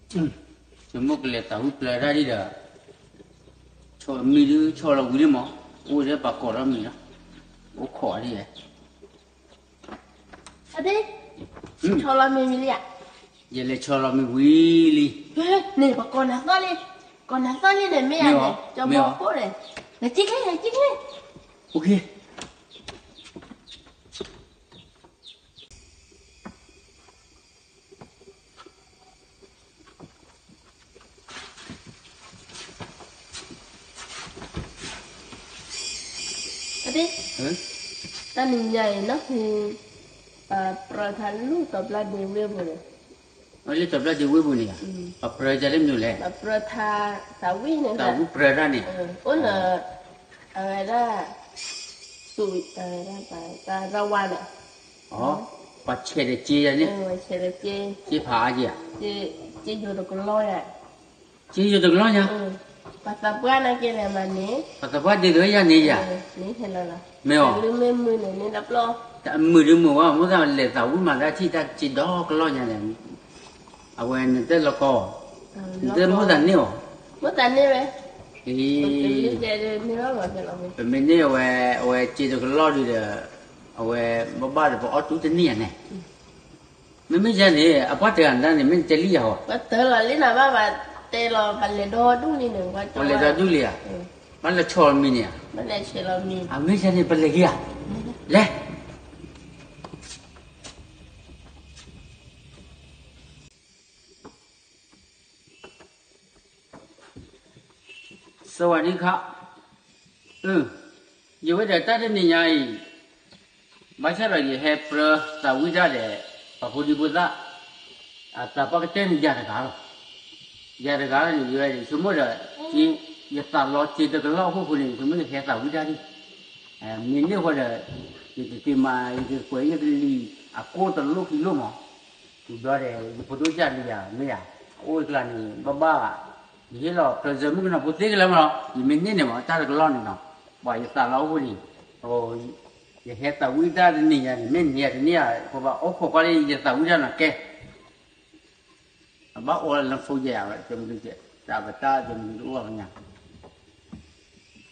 ယမိၢ်ကလဲၤသးဝံၣ်ပျၢၤတၢ်ဒံးဒီး, ဆီမံၤဒုးဆီလီၤဝံၤလံမး, အိၣ်ဒီးပှၤကိးထီၣ်မံၤလီၤ, အိၣ်ခိးဒ်လဲၣ်. ဆီလီၤမံၤဝံၤလံဧါ. ယလဲၤဆီလီၤမံၤဝံၤလံ. န့ၣ် ပကိးနၤသီၣ်လံ, ကိးနၤသီၣ်လံန့ၣ် မ့ၢ်ဧါန့ၣ်, ကၠီဘီကိၣ်န့ၣ်, လဲၤစံၣ်ချ့ လဲၤစံၣ်ချ့. တၢ်နံၤညါအံၤနီၢ်ဟူ, ပပြၢထါလၢတီၤပျၢ်ဒ့ဝ့ၢ်ပူၤန့ၣ်, လၢတီၤပျၢ်ဒ့ဝ့ၢ်ပူၤန့ၣ်ဧါ, ပပြၢတၢ်လၢမနုၤလဲၣ်, ပပြၢထါသးဝံၣ်န့ၣ်, သးဝံၣ်ပြၢတၢ်န့ၣ်, အိၣ်လၢ အဝဲဒၣ် သူၣ်အဝဲဒၣ်ပှၤတၢ်ရၢဝါန့ၣ်, ပှၤဆဲးဒီးစ့ယၤန့ၣ်, ဆဲးဖးအါက့ဧါ, စ့ယိၤတကလီၢ်ယၤ, စ့ယိၤတကလီၢ်ညါ, ပှၤသးပှၢ်နာ်က့လဲၣ်မးန့ၣ်, ပှၤသးပှၢ်ဒ်သိးယၤန့ၣ်ယၤ, မ့ၢ်အီၤ, မုာ်ဒုးမုာ်ဝဲ မိၢ်သးလဲၤသးဝံၣ်မၤတၢ်ထံၣ်တၢ်စ့ဒီကလီၢ်ညါန့ၣ်, အဝဲနတၢ်လီၤကီ, နတၢ်မိၢ်သးန့ၢ်အီၤ, မိၢ်သးန့ၢ်ဝဲ, ပမ့ၢ်န့ၢ်အဝဲ အဝဲစ့တကလီၢ်ဒုးဒီး, အဝဲဘၣ်ဘၣ်ဒီးပအီၣ်တူၢ်တန့ၢ်ဧါန့ၣ်, မ့မ့ၢ်ယၤန့ၣ် အပှၢ်တဂၤန့ၣ်န့ၣ် မ့ၢ်နတဲလံယၤဟီ, ပတၢၢ်လီၤလံနၤဘၣ်ဘၣ်, တဲလီၤပလဲၤဒီဒူၣ်လံန့ၣ်, ပလဲၤဒီဒူၣ်လံဧါ, ဘၣ်လဲၤဆီလီၤမံၤန့ၣ်ဧါ, အမ့ၢ်ယၤန့ၣ် ပလဲၤက့ၤဧါ, လဲၤ စဝၤဒံခါ, ယဝဲဒီးတၢ်တနံၤညါအံၤ, ဘၣ်ဆၣ်ဒီးယဟဲပြၢသးဝံၣ်တၢ်ဒီး ပှၤဖိဒံဖိသၣ်, အသးပှၢ်ကတဲန့ၣ်ယၤတဂၤလီၤ, ယၤတဂၤန့ၣ် ယဝဲဆိကမိၣ်ဒီး, ယသးလီၤစ့တကလီၢ်အဃိဃိန့ၣ် ယဆိကမိၣ်ယဟဲသးဝံၣ်တၢ်ဒံး, မ့ၢ်န့ၢ်ဃီဒီး, ယကက့ၤမၤ ယကကွဲးယကလံၤအကိၣ်တလိၣ်ခံလိၣ်မး, ဘျီဒီး ယဖိဒိၣ်ကၢ်လံယၤမ့ၢ်ယၤ, အအိၣ်အကျါန့ၣ် ဘၣ်ဘၣ်, ယဟ့ၣ်လီၤပြၢၤစၢၤမုၣ်ကနီၤဖိသ့ကလၢမးလီၤ, ယမ့ၢ်န့ၢ်န့ၣ်မး တၢ်တကလီၢ်န့ၣ်နီၤ, ပှၤယသးလီအဃိန့ၣ်, ယဟဲသးဝံၣ်တၢ်တနံၤညါန့ၣ် မ့ၢ်န့ၢ်တန့ၢ်ဧါ ပဘၣ်အိၣ်ခိးကွၢ်လၢယသးဝံၣ်တၢ်နီၤကဲ အဘၣ်အိၣ်လၢ phone ယဲၢ် အဝဲ တမုၢ်တကဲ တၢ်ပတၢ်တမုၢ်တအိၣ်ဘၣ်ညါ,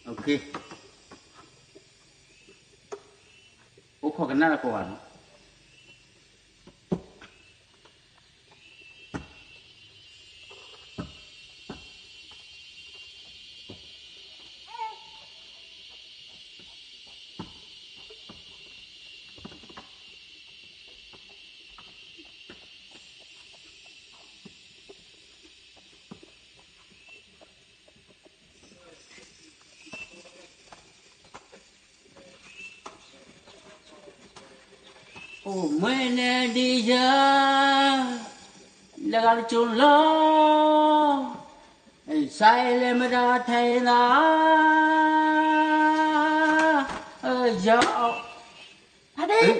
အိၣ်ခိးကနၣ်တကိးဘၣ်နီၤ. အိၣ်မ့ၢ်န့ၣ်ဒ်ယၤ, လၢဂၤတကၠိလီၤ, စးလဲၤမတၤထဲသး, ယၤ, ဖါတံၢ်,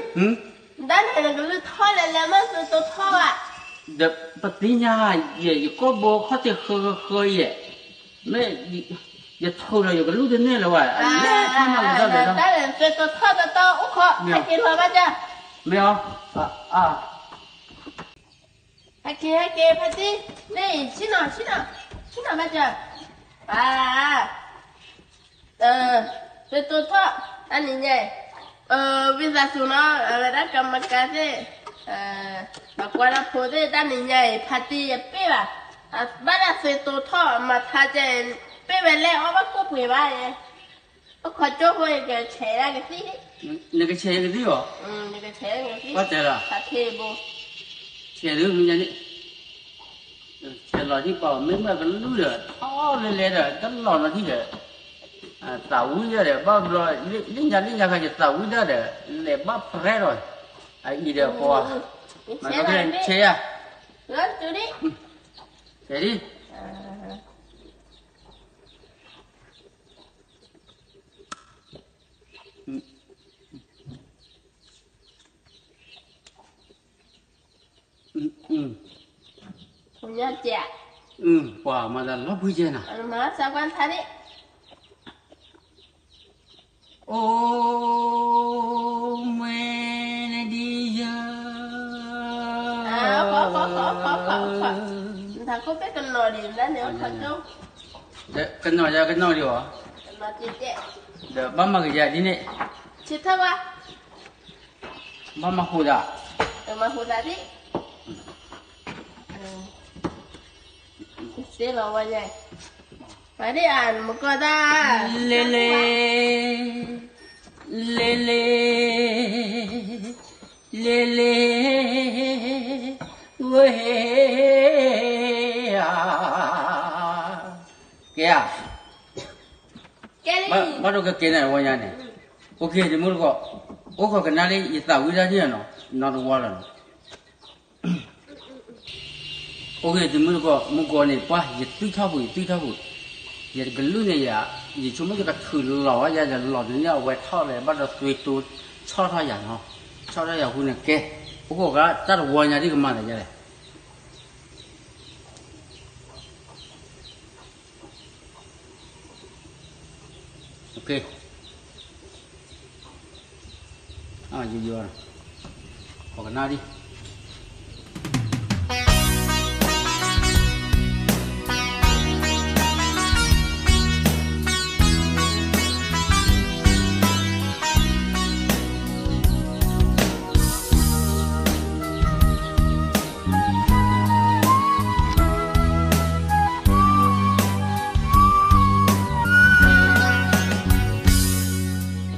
ဒၣ်န့ၣ်နကလုၢ်ထီၣ်လဲၤလဲၤမ့ၢ်သုတိထီၣ်ဘၣ်, ဒီးပသ့ၣ်ညါ, ယကိာ်ဘိခီၣ်ထံးဃၢဃၢဃၢယဲၢ်, မ့ၢ်, ယထိးဒီးယကလုၢ်တန့ၢ်လၢၤဘၣ်, လဲၤထီၣ်မးလဲၤထီၣ်လဲၤထီၣ်, ဒၣ်န့ၣ်သုတိထီၣ်တတီအိၣ်ခိး, ဟဲက့ၤလီၤဘၣ်ကၢ်, မ့ၢ်အီၤ, ဟဲက့ၤ ဟဲက့ၤ ဖါတံၢ်, လၢအံၤ ဆ့ၣ်နီၤ ဆ့ၣ်နီၤ ဆ့ၣ်နီၤဘၣ်ကၢ်, ပၢ်, သုတိထီၣ်, တၢ်နံၤညါအံၤ, ဝံသးစူၤနီၤ အဝဲဒၣ်ကမကၤသ့ၣ်, ပှၤကွၢ်တၢ်ဖိသ့ၣ် တၢ်နံၤညါအံၤ ဖါတံၢ်ယပ့ၢ်ဘၣ်, ဘၣ်ဒၣ်သုတိထီၣ် မၤထါကဲ, ပ့ၢ်ဝဲလဲၣ် အီၣ်ဘၣ်ကိၣ်ပှ့ၤဘၣ်, အိၣ်ခိးကၠိဖိ ယကဆဲးဒၣ်ကသံၣ်, နကဆဲးယကသံၣ်အီၤ, နကဆဲးယကသံၣ်, ဆဲးလီၤ, ဆဲးလီၤဒ်ပှၤမ့ၢ်မ့ၢ်ကလုၢ်ဒီး ထီၣ်လဲၤလဲၤဒီး တလီၤနီၤထံၣ်ဒီး, သးဝံၣ်ဒၣ်ဒီး ဘၣ်ဘျီ, လၢညါလၢညါခါ ယသးဝံၣ်ဒၣ်ဒီး လဲၤဘၣ်ပြဲလီၤ, အအံၤဒီးပှၤ, ဆဲးယၤ, ဆဲးဒ် ပှၤမၤသးလီၤဘှံးကဲနၤ, အိၣ်မ့ၢ်န့ၣ်ဒ်ယၤ, အိၣ်ခိး အိၣ်ခိး အိၣ်ခိး အိၣ်ခိး, တၢ်ခိၣ်ဖဲကနီၤဒံးန့ၣ်, ကနီၤယၤကနီၤဒံးအီၤ, ဒီးဘၣ်မၤကယၤဒ်န့ၣ်, ဘၣ်မၤဟူးသး, မၤဟူးသးဒ်, လီၤဝဲညါ, ပဒ်အမကီၢ်တၢ်, လဲၤလဲၤ, လဲၤလဲၤ, လဲၤလဲၤ, ဝဲ, ကဲဧါ, ဘၣ်ဒိကကဲနၤဝဲညါန့ၣ်, အိၣ်က့ၤတမုၢ်တကိး, အိၣ်ခိးကနၣ်လၢ ယသးဝံၣ်တၢ်ဒ်နီၤ, နီတဝီလီၤနီၤ. အိၣ်က့ၤတမုၢ်တကိး, မုၢ်ကိးန့ၣ် ပှၢ်ယသွံၣ်ထီၣ်ပူၤ ယသွံၣ်ထီၣ်ပူၤ, ယတကလုၢ်န့ၣ်ယၤ, ယဆိကမိၣ်ယကထုးလီၤဝဲယၤ ယလီၤတန့ၢ်အဝဲထီၣ်လၢၤဘၣ်ဒီးသွံၣ်တိဆီၣ်ထီၣ်ယၤနီၤ, ဆီၣ်ထီၣ်ယၤဃိန့ၣ်ကဲ, အိၣ်ခိးကတၢ်တဝီညါဒ်ကမၤသးယါလဲၣ်. ယိယိ, ခိးကနၣ်ဒံး.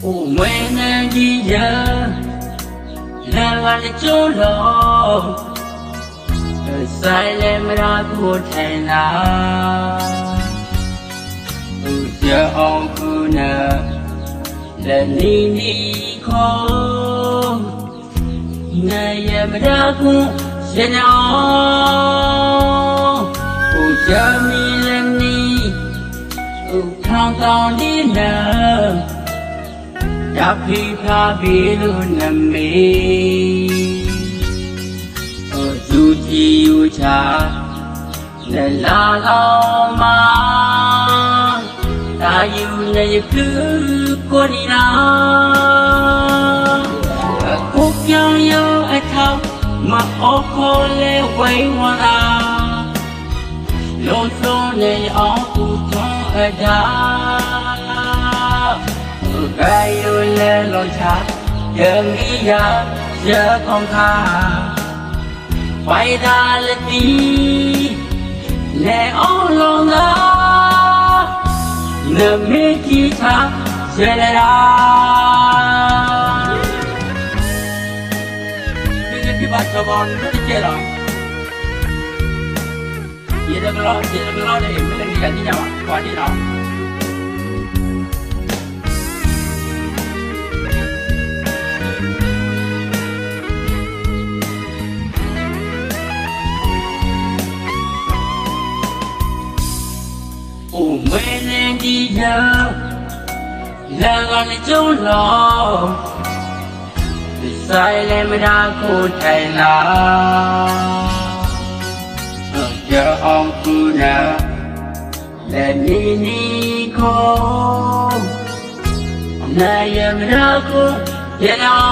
အိၣ်မွဲနၤဒ်ယၤ, လၢဂၤတကၠိလီၤ, ကစၢ်လဲၤမတၤခိၣ်ထဲနၤ, အိၣ်ယအီၤဃုနၤ, လၢနံၤနံၤခိၣ် နယဲမတၤခိၣ်ယဲနအီၤ, အိၣ်ယမံၤလၢနံၤ, အိၣ်ထီၣ်သီဒ်နၤ, တၢ်ဖံးဖျါဘ့ၣ်လိာ်နမ့ၢ် ယူၤထံယူၤဆး နလၤလီၤမး, တၢ်ယူၤန့ၣ်ယဖုကိးနံၤလီၤ, အခိၣ်ကၠီယိအထီ, မၤအီၣ်ခိၣ်လၢဝဲဝီၤသး, လိၣ်စိန့ၣ်ယအီၣ်ကူၣ်ထီအဒါ ဂၤယိၤလၢလီၤဆါ, ယမံယၤ ယကီၢ်ခါ, ပှၤယသးလၢသံ, လဲၤအီၣ်လီၤသး, နမ့ၢ်ထံထါ ယဲလၢဒၣ် ဘၣ်တကဲလီၤ. ယတကလီ, ယတကလီန့ၣ် မ့ၢ်လၢနံၤယၤသ့ၣ်ညါဘၣ်, ကွၢ်ဒ်နီၤ. အိၣ်မွဲနၤဒ်ယၤ, လၢဂၤနကၠိလီၤ, ကစၢ်လဲၤမတၤခိၣ်ထဲနၤ, ယအီၣ်ဃုနၤ, လၢနံၤနံၤခိၣ်, နယဲမတၤခိၣ်ယဲနအီ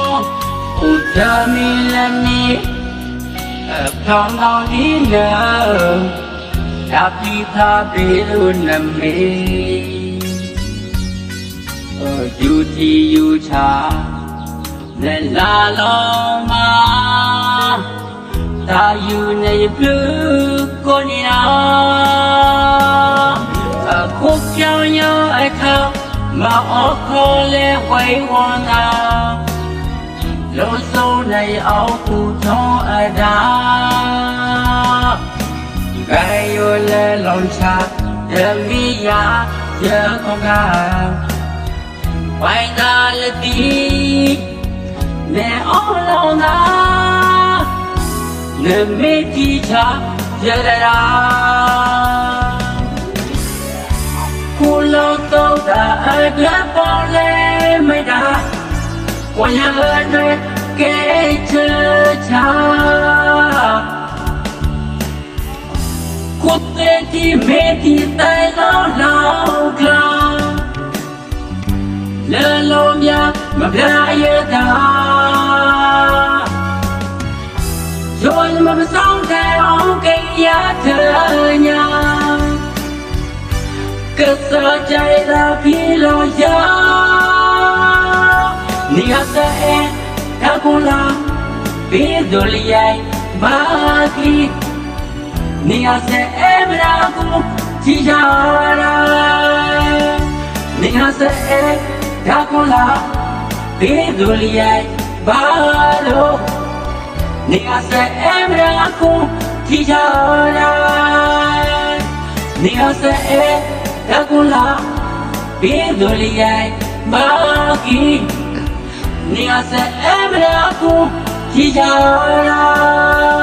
ၤ, အိၣ်တမံၤလၢနံၤ, အခီၣ်နီၤဒ်နၤ, တၢ်ဖံးဖျါဘ့ၣ်လိာ်နမ့ၢ် ယူၤထံယူၤဆး နလၤလီၤမး, တၢ်ယူၤန့ၣ်ယဖုကိးနံၤလီၤ, အခိၣ်ကၠီယိအထီ, မၤအီၣ်ခိၣ်လၢဝဲဝီၤသး, လိၣ်စိန့ၣ်ယအီၣ်ကူၣ်ထီအဒါ ဂၤယိၤလၢလီၤဆါ, တမံၤယၤယကီၢ်ခါ, ပှၤယသးလၢသံ, လဲၤအီၣ်လီၤသး, နမ့ၢ်ထံထါ ယဲလၢဒၣ် ခိၣ်လီၤသီသးအကပီၤလဲၤမတၤ, ပှၤညါလၢနကဲဆၢဆါ, ခိၣ်သ့ၣ်ထံမ့ၢ်ထံသၢလီၤလီၤ ကျါ, လၢလီၤဘျါမဘျါယသး, ယွၤမ့ၢ်ပစီကဲအီၤကယၤတညါ, ကစၢ်ယွၤလၢဖံလီၤယၤ, နံၣ်ဟါစဲအဲၣ်တၢ်ကိၢ်လၢ်, ဖံဒိၣ်လံယဲၢ်ဘၣ်ကံ, နံၣ်ဟါစဲအဲၣ်မရၤကူထံယၤဒၣ်, နံၣ်ဟါစဲအဲၣ်တၢ်ကိၢ်လၢ်, ဖံဒိၣ်လံယဲၢ်ဘၣ်ဒိ, နံၣ်ဟါစဲအဲၣ်မရၤကူထံယၤဒၣ်, နံၣ်ဟါစဲအဲၣ်တၢ်ကိၢ်လၢ်, ဖံဒိၣ်လံယဲၢ်ဘၣ်ကံ, နံၣ်ဟါစဲအဲၣ်မရၤကူထံယၤဒၣ်